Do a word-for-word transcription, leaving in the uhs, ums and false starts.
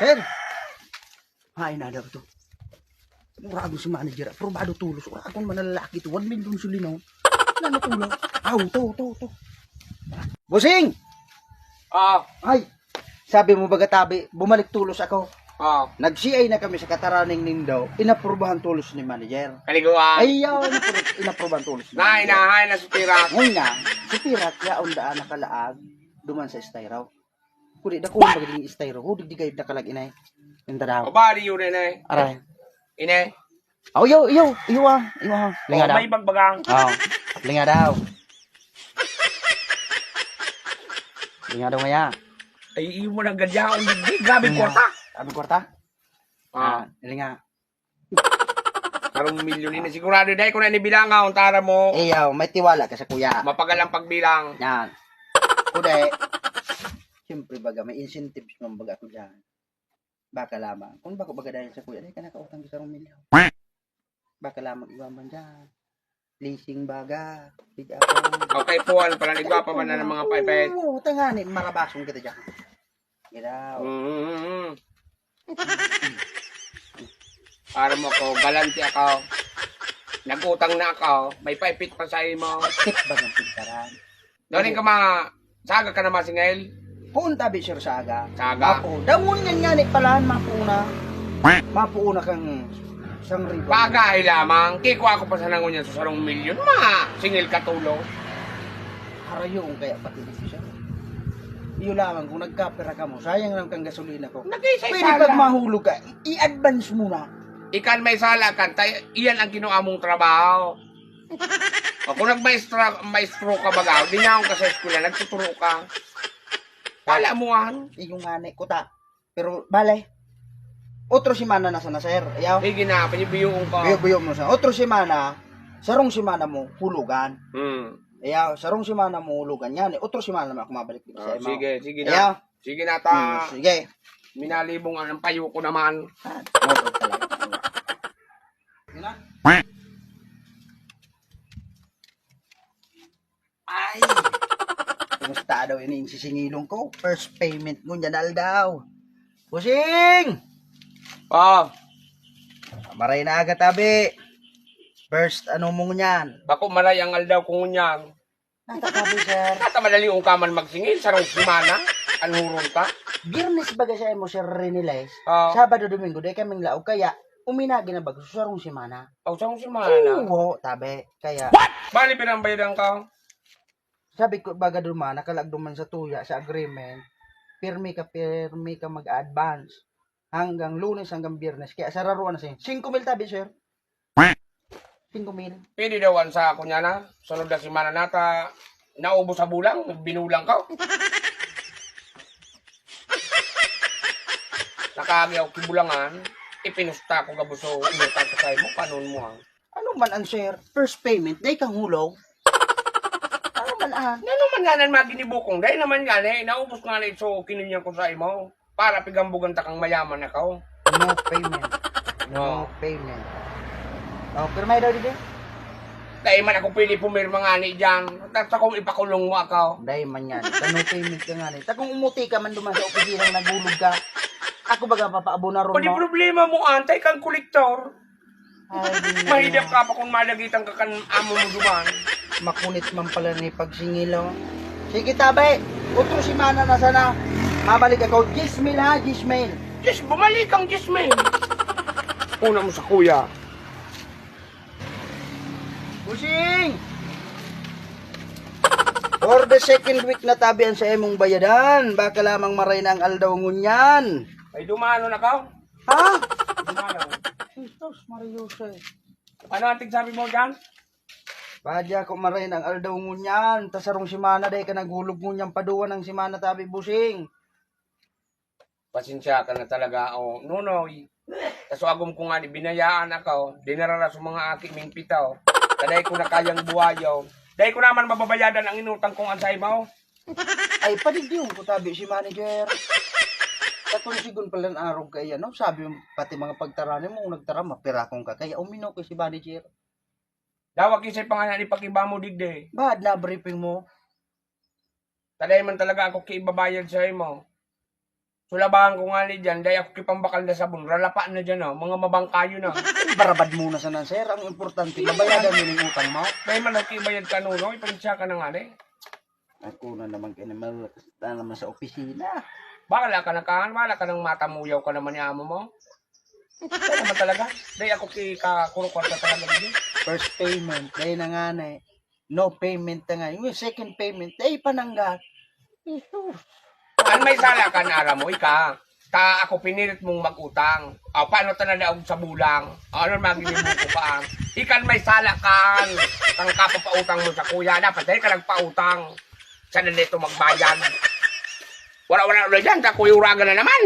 Sir! Hain na daw to. Uragon si manager, aprobado tolos. Uragon man ang lalaki to, one million suli na. Ano na tolos? Aw, to, to, to. Bossing! Ah, Ay, sabi mo baga tabi, bumalik tolos ako. Ah, Nag-C I na kami sa Kataraning Nindo, inaprubahan tolos ni manager. Kaliguan. Ay, yaw, inapru-, inaprubahan tolos ni Nay, manager. Nahay na si Pirat. Ngunyan, si Pirat, yaon daan nakalaag, duman sa Styro. Kuli, dako lang magiging Styro. Hudig di kayo nakalag, inay. Yung tadaw. O ba, di yun, inay? Aray. Inay? Oh, iyo, iyo, iyo ah, iyo ah. Linga Oh, daw. May bagbagang. Oh, linga daw. Linga daw ngaya. Ay, iyo mo nang gadyaon, di, di, grabe Linga. Kwarta. Grabe kwarta. Ah. Ah, linga. Karong milyon ini. Sigurado, dai ko na nibilangan, tara mo. Iyo, may tiwala ka sa kuya. Mapagal ang pagbilang. Yan. Kude, siyempre baga, may incentives man baga ako dyan. Baka lamang. Kung bako baga dahil sa kuya, dai ka nakautang sa sarong milyon. Baka lamang iba man dyan. Leasing baga. Big up. Okay, puwan pala, igwa pa man na ng mga paipit. Oo, tangani, marabasong kita dyan. Ginaw. Mm. Para mo ako, galante ako. Nag-utang na ako, may paipit pa sa imo. Tip ba ng pintaran? Doon ka ma-, saga ka na masingil? Puon tabi, sir, saga. Saga? Apo, dangon yan nga ni palan, mapuuna. Mapuuna kang isang ribo. Pagahi lamang, kikwa ako pa sa nangon yan sa sarong milyon, ma, singil ka tulo. Harayo kung kaya pati dito, sir. Iyo lamang, kung nagkapera ka mo, sayang lang kang gasolina ko. Nag-isa-isa Pwede pag lang. Mahulog ka, i-, i-advance mo na. Ikan may sala kan, tay, iyan ang kinuha mong trabaho. O kung nagmaestra, maestro ka baga, dinahon ka sa eskwela, nagtuturo ka. Wala mo, ah. Iyo nga ni, kuta. Pero, bale, otro semana na sana, sir. Ayaw. Sige na, panibiyoon ka. Biyo-biyo mo sa. Otro semana, sarong semana mo, hulugan. Hmm. Ayaw, sarong semana mo, hulugan yan. Eh, otro semana naman ako mabalik dito sa Oh, imo. Sige, sige na. Ayaw. Sige na, ta. Hmm, sige. Minalibong ang payo ko naman. Ah, mabait talaga. Yun na. Ay! Kumusta daw ini yung sisingilong ko? First payment ngunyan na aldaw. Bossing! Oh. Maray na aga, tabi. First, ano mo ngunyan? Bako maray ang aldaw ko ngunyan. Nata, tabi, sir. Nata, madali kong kaman magsingil, sarong semana. Anhuron ta? Biyernes baga siya mo, sir, Reniles. Oh. Sabado, Domingo, di kaming laog. Kaya, uminagi na baga, sarong semana. Oh, sarong semana? Oo, tabi. Kaya What? Bali, pinambayadan ka? Sabi ko, baga duman, nakalag duman sa tuya, sa agreement, pirmi ka, pirmi ka mag-advance. Hanggang Lunes, hanggang Biyernes. Kaya sararuan na siya. Singko mil tabi, sir. Singko mil. Pwede daw ang sa ako niya na. Sunod na semana nata, naubos sa bulang, nagbinulang ka. Nakaagi ako kibulangan, ipinusta ko gabos so inutang ko sa imo, panon mo ang. Ano man ang, sir? First payment, dai kang hulog. Ano man ang? Ano man nga nan mga ginibukong? Dai naman nga na, naubos nga na itso kinunya ko sa imo. Para pigambugan ta kang mayaman na kao. No payment. No. No payment. Oh, pirmahe daw, didi. Dai man ako pwede pumirma nga ni dyan. Tapos ako ipakulong mo ako. Dai man yan. Sa no payment ka nga ni. Ta kung umuti ka man duman sa opisina, naghulog ka. Ako baga papaabonaron Pwede mo. Problema mo, antay kang kolektor. Ay, di na Mahidap yan. Ka pa kung malagitan ka kan amo mo duman. Makunit man pala ni pagsingil, oh. Sige, tabi. Otro semana na sana. Mabalik ako. Diyes mil, ha? Diyes mil. Yes, bumalik ang diyes mil. Una mo sa kuya. Bossing! For the second week na tabi ang sa imong bayadan. Baka lamang maray na ang aldaw ngunyan. Ay, dumano na ka? Ha? Dumano. Jesus, Mario, sir. Ano ang tigsabi mo dyan? Padi ako maray na ang aldaw ngunyan. Ta sarong semana dai ka naghulog ngunyan. Paduwa ng semana tabi, bossing. Pasensya ka na talaga, oh, Nonoy. Kaso agom ko nga, di binayaan ako. Dinarara sa mga aki ming pitaw. Kaday ko na kayang buhayaw. Dai ko naman mababayadan ang inutang kong ansay mo. Ay, padigdiyon ko tabi si manager. Katunsigon pala ang arog kaya, no? Sabi, pati mga pagtarani mo, nagtara, mapirakong ka. Kaya umino ko si manager. Dawag yung sa pangalan ni pakiba mo, digdi. Baad na briefing mo? Taday man talaga ako kiibabayad sa imo. Sulabahan ko nga ni dyan, dai ako kipambakal na sabon, ralapa na dyan, oh, mga mabangkayo na. Barabad mo na sana, sir. Ang importante, mabayadan mo yung utang mo. Dai man ako kibayad ka, no, no? Ipansya ka na nga, eh. Ako na naman kayo na malakas na naman sa opisina. Bakala ka na kan, wala ka nang matamuyaw ka naman ni amo mo. Kaya naman talaga. Dai ako kikakurukwarta talaga, dai. First payment, dahil na nga na eh. No payment na nga. Yung second payment, dahil panangga. Kan may sala kan, aram mo, ika. Ta ako pinilit mong mag-utang. O, paano ta nadaog sa bulang? O, ano magiging buko ka? Ikan may sala kan. Kang kapapautang mo sa kuya, dapat dahil ka nagpautang. Siya na dito magbayad. Wala-wala ulit dyan, kakuyuragan na naman.